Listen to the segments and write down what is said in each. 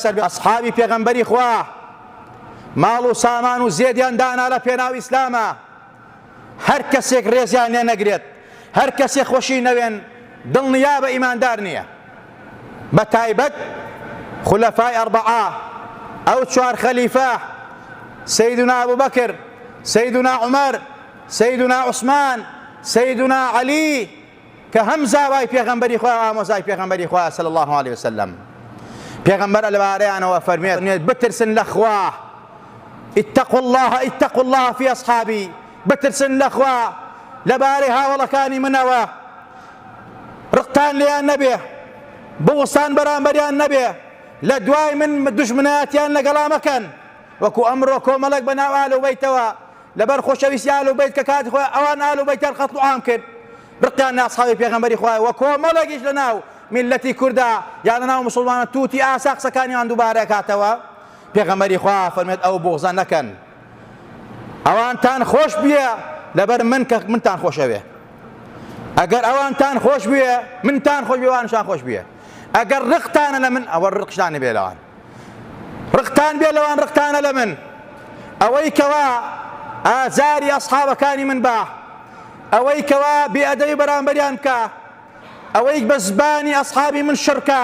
لەسەر بێ. ئەسحابی پێغەمبەری خوا ماڵ و سامان و زێدیان دانا لە پێناو ئیسلامە. هەر کەسێک ڕێزیان لێ نەگرێت، هەر کەسێک خۆشی نەوێن، دڵنیابە ئیماندار نییە. بە تایبەت خولەفای ئەربەعە، ئەو چوار خەلیفە، سەیدونا ئەبوبەکر، سەیدونا عومەر، سەیدونا عوسمان، سەیدونا عەلی، کە هەم زاوای پێغەمبەری خوا ئامۆزای پێغەمبەری خوا صلی الله علیه وسلم. پێغەمبەر لەبارەیانەوە فەرمێت بترسن لە خوا، اتقوا الله اتقوا الله فی اصحابی، بترسن لە خوا لەبارەی هاوەڵەکانی منەوە، ڕقتان لێیان نەبێ، بغزتان بەرامبەریان نەبێ، لە دوای من دوژمنایەتیان لەگەڵا مەکەن، وەکو ئەمڕۆ کۆمەڵێک بەناو ئال و بەیتەوە لەبەر خۆشەویستی ئال و بەیت کە کاتی خۆی ئەوان ئال و بەیتیان قەتڵ و عام کرد، ڕقیان لە ئەسحابی پێغەمبەری خوایە و کۆمەڵێکیش لە ناو میللەتی کوردا یا لە ناو موسڵمانە تووتی ئاسا قسەکانیان دووبارە ئەکاتەوە. پێغەمبەری خوا فەرمێت ئەو بوغزە نەکەن، ئەوانتان خۆش بوێ لەبەر من کە منتان خۆشەوێ، ئەگەر ئەوانتان خۆش بوێ منتان خۆش بوێ ئەوانشان خۆش بوێ، ئەگەر ڕقتانە لە من ئەوە ڕقشتان بێ لەوان، ڕقتان بێ لەوان ڕقتانە لە من. ئەوەی کەوا ئازاری ئەسحابەکانی من با، ئەوەی کەوا بێئەدەبی بەرامبەریان بکا، ئەوەی بە زبانی ئەسحابی من شڕکا،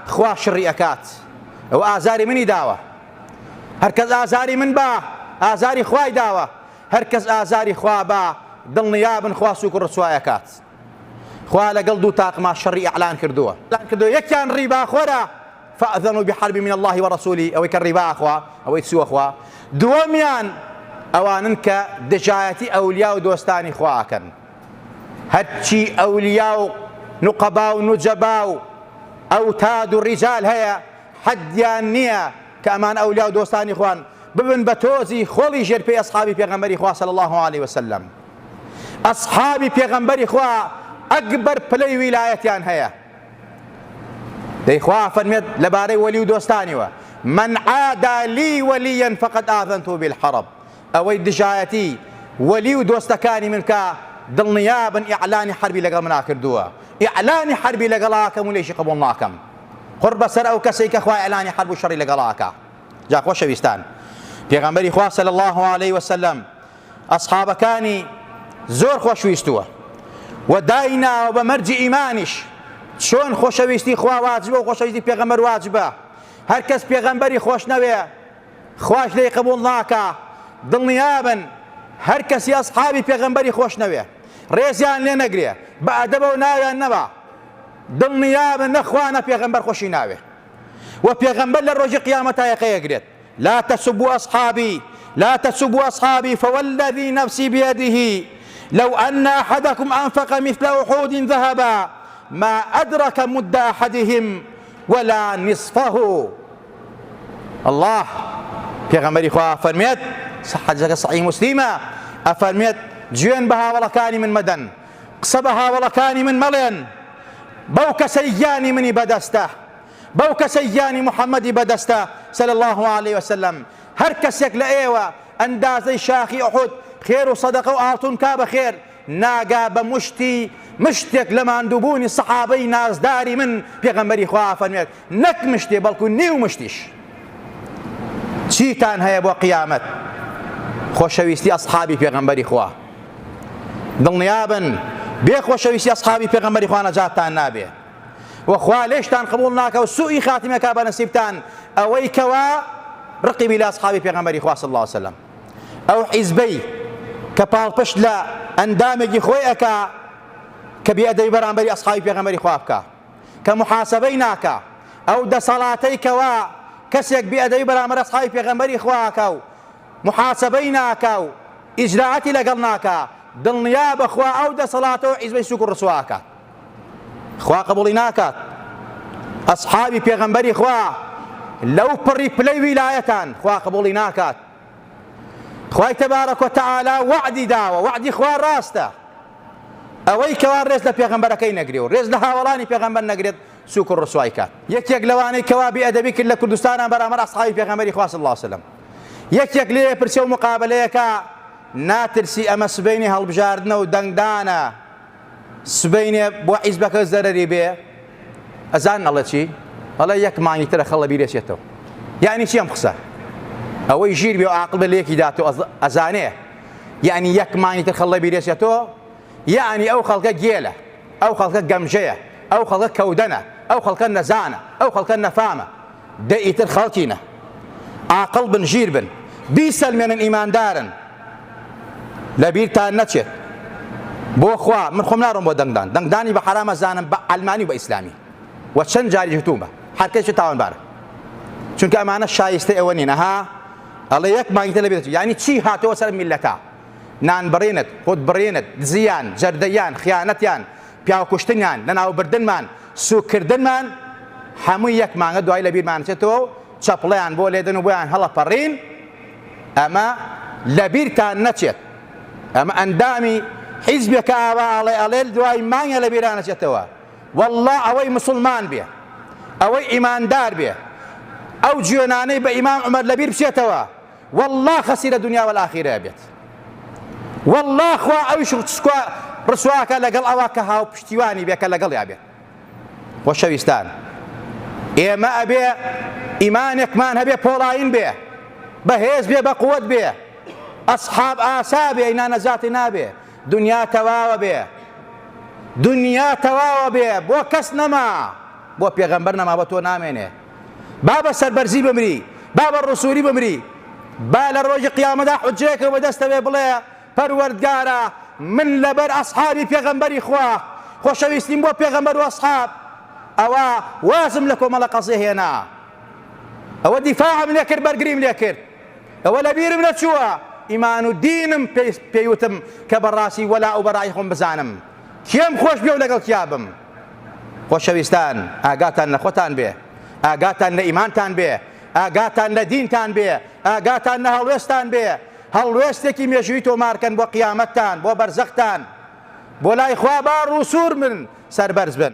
خوا شڕی ئەکات. ئەو ئازاری منی داوە. هەرکەس ئازاری من با، ئازاری خوای داوە. هەرکەس ئازاری خوا با، دڵنیابن خوا سوک و ڕسوای ئەکات. خوا لەگەڵ دوو تاقما شەڕی ئیعلان کردووە. یەکیان ڕیباخۆرە، فأذنوا بحرب من الله ورسوله، ئەوەی کە ڕیبا ئەخوا، ئەوەی چووە خوا. دووەمیان ئەوانن کە دژایەتی ئەولیا و دۆستانی خوا ئەکەن. هەرچی ئەولیا و نوقەبا و نوجەبا و ئەوتاد و ڕیجال هەیە حەدیان نییە کە ئەمان ئەولیا و دۆستانی خوان، ببن بە تۆزی خۆڵی ژێر پێی ئەسحابی پێغەمبەری خوا صلی اللە علیه وسلم. ئەسحابی پێغەمبەری خوا ئەکبەر پلەی ویلایەتیان هەیە. دەی خوا فەرمێت لەبارەی وەلی و دۆستانیوە من عادى لي وليا فقد آذنته بالحرب، ئەوەی دژایەتی وەلی و دۆستەکانی من بکا دڵنیابن ئیعلانی حەربی لەگەڵ منا کردووە، ئیعلانی حەربی لەگەڵا ئەکەم و لێیشی قبوڵ ناکەم. قوڕ بەسەر ئەو کەسەی کە خوا ئیعلانی حەرب و شەڕی لەگەڵا ئەکا. جا خۆشەویستان پێغەمبەری خوا صلی اللە علیه وسلم ئەسحابەکانی زۆر خۆشویستووە و دایناوە بە مەرجی ئیمانیش، چۆن خۆشەویستی خوا واجبە و خۆشەویستی پێغەمبەر واجبە، هەر کەس پێغەمبەری خۆش نەوێ خواش لێی قبوڵ ناکا. دڵنیابن هەر کەسی ئەسحابی پێغەمبەری خۆش نەوێ، ڕێزیان لێ نەگرێ، بە ئەدەبەوە ناویان نەبا، دڵنیابن نە خوا نە پێغەمبەر خۆشی ناوێ و پێغەمبەر لە ڕۆژی قیامەتا یەقەی ئەگرێت. لا تسبوا أصحابي لا تسبوا أصحابي فوالذي نفسي بيده لو أن أحدكم أنفق مثل أحود ذهبا ما أدرك مد أحدهم ولا نصفه. الله پێغەمبەری خوا فەرمێت، حەدیسەکە صحیح مسلمە، ئەفەرمێت جوێن بە هاوەڵەکانی من مەدەن، قسە بە هاوەڵەکانی من مەڵێن، بەو کەسەی گیانی منی بەدەستە، بەو کەسەی گیانی محەممەدی بەدەستە صلی اللە علیه وسلم، هەر کەسێک لە ئێوە ئەندازەی شاخی ئوحود خێر و سەدەقە و ئاڵتون کا بە خێر، ناگا بە مشتی مشتێک لە ماندووبوونی سەحابەی نازداری من، پێغەمبەری خوا ئەفەرموێت نەک مشتێ بەڵکو نیو مشتیش. چیتان هەیە بۆ قیامەت؟ خۆشەویستی ئەسحابی پێغەمبەری خوا. دڵنیابن بێ خۆشەویستی ئەسحابی پێغەمبەری خوا نەجاتتان نابێ. و خوا لێشتان قبوڵ ناکا و سوئی خاتمە کا بە نەسیبتان ئەوەی کەوا ڕقی بی لە ئەسحابی پێغەمبەری خوا صلی الله علیه وسلم. ئەو حیزبەی کە پاڵپشت لە ئەندامێکی خۆی ئەکا کە بێئەدەبی بەرامبەری ئەسحابی پێغەمبەری خوا بکا، کە محاسبەی ناکا، ئەو دەسەڵاتەی کەوا کەسێک بێئەدەبی بەرامبەر ئەسحابی پێغەمبەری خوا ئەکا و محاسبەی ناکا و ئیجرائەتی لەگەڵ ناکا، دڵنیا بە خوا ئەو دەسەڵاتە و حیزبەی سوک و ڕسوا ئەکات. خوا قبوڵی ناکات. ئەسحابی پێغەمبەری خوا لەو پڕی پلەی ویلایەتان خوا قبوڵی ناکات. خوای تبارک و تعالی وەعدی داوە، وەعدی خوا ڕاستە. ئەوەی کەوا ڕێز لە پێغەمبەرەکەی نەگرێ و ڕێز لە هاوەڵانی پێغەمبەر نەگرێت سوک و ڕسوای کات. یەکێک لەوانەی کەوا بێئەدەبی کرد لە کوردستانان بەرامبەر ئەسحابی پێغەمبەری خوا صلی اللە علیه وسلم، یەکێک لێ پرسێ و مقابەلەیەکە، ناترسی ئەمە سبەینێ هەڵبژاردنە و دەنگدانە، سبەینێ بۆ حیزبەکە زەرەری بێ؟ ئەزانن ئەڵێ چی؟ ئەڵێ یەک مانگی ترە خەڵ لەبیر ئەچێتەوە. یعنی چی ئەم قسە؟ ئەوەی ژیر بێ و عاقڵ بێ لە یەکی داتۆ ئەزانێ یعنی یەک مانگی تر خەڵ لەبیر ئەچێتەوە یعنی ئەو خەڵکە گێلە، ئەو خەڵکە گەمژەیە، ئەو خەڵکە کەودەنە، ئەو خەڵکە نەزانە، ئەو خەڵکە نەفامە. دە ئیتر خەڵکینە عاقڵ بن ژیر بن بیسەلمێنن ئیماندارن لەبیرتان نەچێت بۆ خوا من خۆم ناڕۆم بۆ دەنگدان دەنگدانی بە حەرامە زانم بە عەلمانی و بە ئیسلامی و چەند جاریش وتومە هەر کەسێکی تاوانبارە چونکە ئەمانە شایستەی ئەوە نین ئەها ئەڵێ یەک مانگی لەبیرت یعنی چی هاتەوە سەر میلەتە نان بڕینت خود بڕینت دزیان جەردەیان خیانەتیان پیاوکوشتنیان، لەناوبردنمان، سووککردنمان، هەمووی یەک مانگە دوایی لەبیرمان ئەچێتەوە و چەپڵەیان بۆ لێدەن و بۆیان هەڵەپەڕین، ئەمە لەبیرتان نەچێت، ئەمە ئەندامی حیزبێکە ئاوا ئەڵێ، ئەڵێ دوای مانگە لەبیران ئەچێتەوە، وەڵڵا ئەوەی موسڵمان بێ، ئەوەی ئیماندار بێ، ئەو جوێنانەی بە ئیمام عومەر لەبیر بچێتەوە، واللە خەسیرە دنیا والئاخیرە بێت واللە خوا ئەویش ڕسواکە لەگەڵ ئەوە کە هاوپشتیوانی بێ کە لەگەڵیا بێت. خۆشەویستان ئێمە ئەبێ ئیمانێکمان هەبێ پۆڵاین بێ بەهێز بێ بە قوت بێ ئەسحاب ئاسا بێ ئینا نەجاتی نابێ دنیا تەواوە بێ دنیا تەواوە بێ بۆ کەس نەما بۆ پێغەمبەر نەما بۆ تۆ نامێنێ با بە سەربەرزی بمری، با بە ڕووسووری بمری، با لە ڕۆژی قیامەتدا حوججەیەکت بەدەستەوێ بڵێ، پەروەردگارا من لەبەر ئەسحابی پێغەمبەری خوا، خۆشەویستیم بۆ پێغەمبەر و ئەسحاب، ئەوا وازم لە کۆمەڵە قەزێ هێنا، ئەوە دیفاعم لێ کرد، بەرگریم لێ کرد، ئەوە لەبیرم نەچووە، ئیمان و دینم پێی وتم کە بەڕاستی وەلاء و بەرائی خۆم بزانم. کێم خۆش بێ و لەگەڵ کیا بم. خۆشەویستان ئاگاتان لە خۆتان بێ، ئاگاتان لە ئیمانتان بێ، ئاگاتان لە دینتان بێ، ئاگاتان لە هەڵوێستان بێ، هەڵوێستێکی مێژوویی تۆمارکەن بۆ قیامەتتان، بۆ بەرزەختان، بۆ لای خوا با ڕووسوور بن، سەربەرز بن.